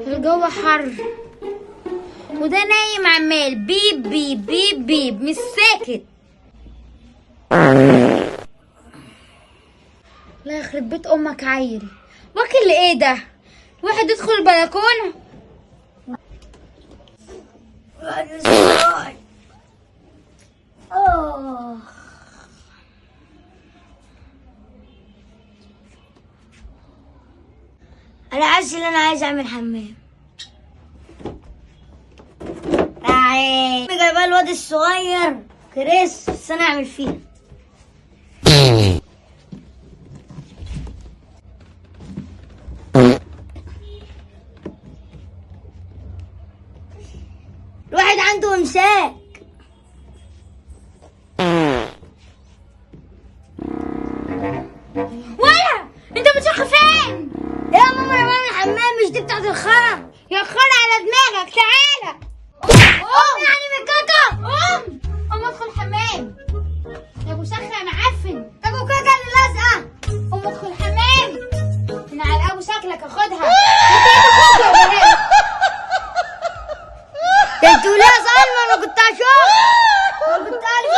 الجو حر وده نايم عمال بيب بيب بيب بيب مش ساكت. لا يخرب بيت امك، عيل واكل ايه ده؟ واحد يدخل البلكونه. انا حاسس ان انا عايز اعمل حمام. تعال جايبه الواد الصغير كريس، بس انا اعمل فيها. الواحد عنده امساك. ولا انت بتشخ فين؟ يا ماما انا بعمل حمام، مش دي بتاعت الخرا؟ يا خرا على دماغك، تعالى. قوم يعني من كاكا. قوم قوم ادخل الحمام يا ابو شخ يا معفن. تاكل كاكا اللي لازقه. قوم ادخل الحمام من على ابو شكلك، اخدها انت. ايه تاخدها يا بنات؟ ده انتوا ليه يا سلمى؟ انا كنت هشوف، انا كنت عارف.